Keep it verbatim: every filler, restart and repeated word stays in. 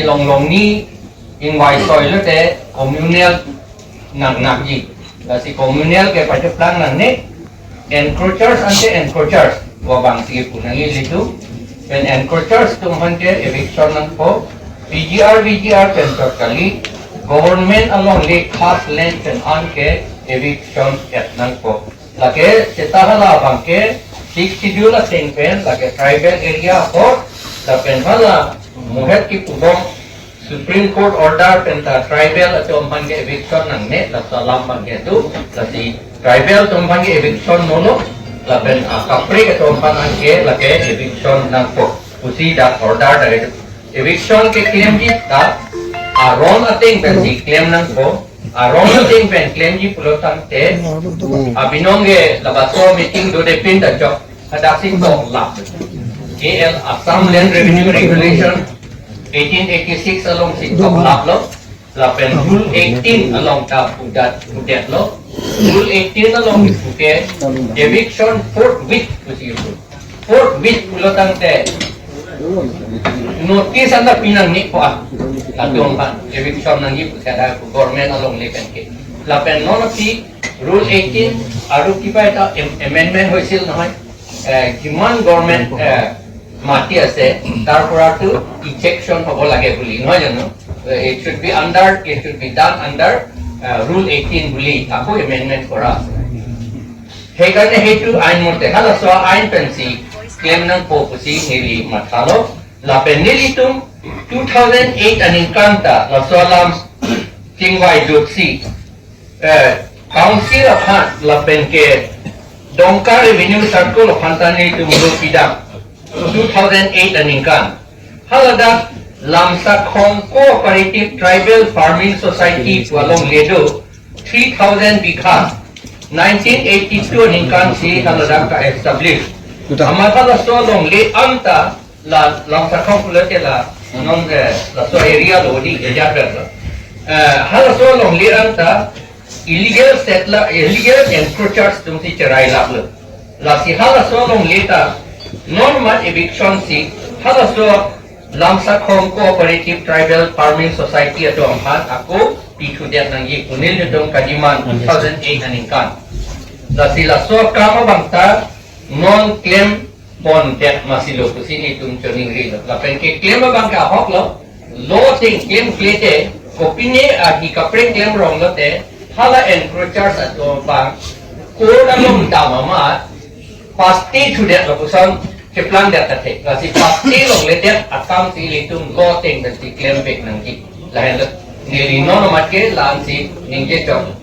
Longlong ni ingvai soi lote communal nang nangji. Lasi communal ke pacheplang nangne, encroachers ante encroachers. Wa bang si pu nangji ilitum. Pen encroachers atum aphan ke eviction nangpo. P G R, V G R pen chot kali. Government alongle khas land pen an ke eviction et nangpo. Lake seta hala abang ke Sixth Schedule ateng pen, lake tribal area ho, lapen hala mohet kipubom Supreme Court order pen ta tribal atum aphan ke eviction nangne, laso alam abang ke do, lasi tribal atum aphan ke eviction nono, lapen, ah, kaprek atum aphan an ke lake eviction nangpo. Pusi dak order dak itu. Eviction keklemji ta aron ateng pensi klem nangpo. Aron ateng pen klemji pulo tangte, abinong ke labaso meeting dodepin ta chok. Hadak si toklap. K L, Assam Land Revenue Regulation eighteen eighty-six along si toklaplo. Lapen Rule eighteen along ta pudet, pudetlo. Rule eighteen along pu ke eviction forthwith pusi pu. Forthwith pulo tangte notice anta pi nangji pu a. Latum aphan eviction nangji pu, kada pu government alongle pen ke. Lapen non aphi Rule eighteen aru kiba ekta am-, amendment hoisil nohoi. Eh, kiman government, eh, mati ase, tar pora tu ejection hobo lage buli, nohoi jano? Eh, it should be under, it should be done under, eh, Rule eighteen buli, ako amendment kora ase. Heikarne heitu ain mote, halaso ain pensi klem nangpo pusi neli mathalo. Lapen nelitum two thousand eight aningkan ta laso alam chingvai dotsi, eh, council aphan lapen ke Dongka Revenue Circle aphan ta nelitum lo pidam two thousand eight aningkan. Haladak Lamsakhong Cooperative Tribal Farming Society pu alongle do three thousand bigha, nineteen eighty-two aningkan si haladak ta establish. Amat halaso alongle anta la Lamsakhong pulote la non, eh, laso area lo di, area lo. Eh, halaso alongle anta illegal settler, illegal encroachers atum si cherai laplo. Lasi halaso alongle ta non amat eviction si halaso Lamsakhong Cooperative Tribal Farming Society atum aphan ako pithudet nangji pu nelitum kademand two thousand eight aningkan. Lasi laso akam abang ta non klem pondet masi lo pusi nelitum choningrilo. Lapen keklem abang ke ahok lo. Law ateng klemkle te, kopine ahi kaprek klem rong lote, hala encroachers atum abang court along dam amat paste thudet lapuson cheplangdet athe. Lasi paste longledet akam si ilitum law ateng pensi klem vek nangji. Lahenlo neli non amat ke la-an si ningje chok.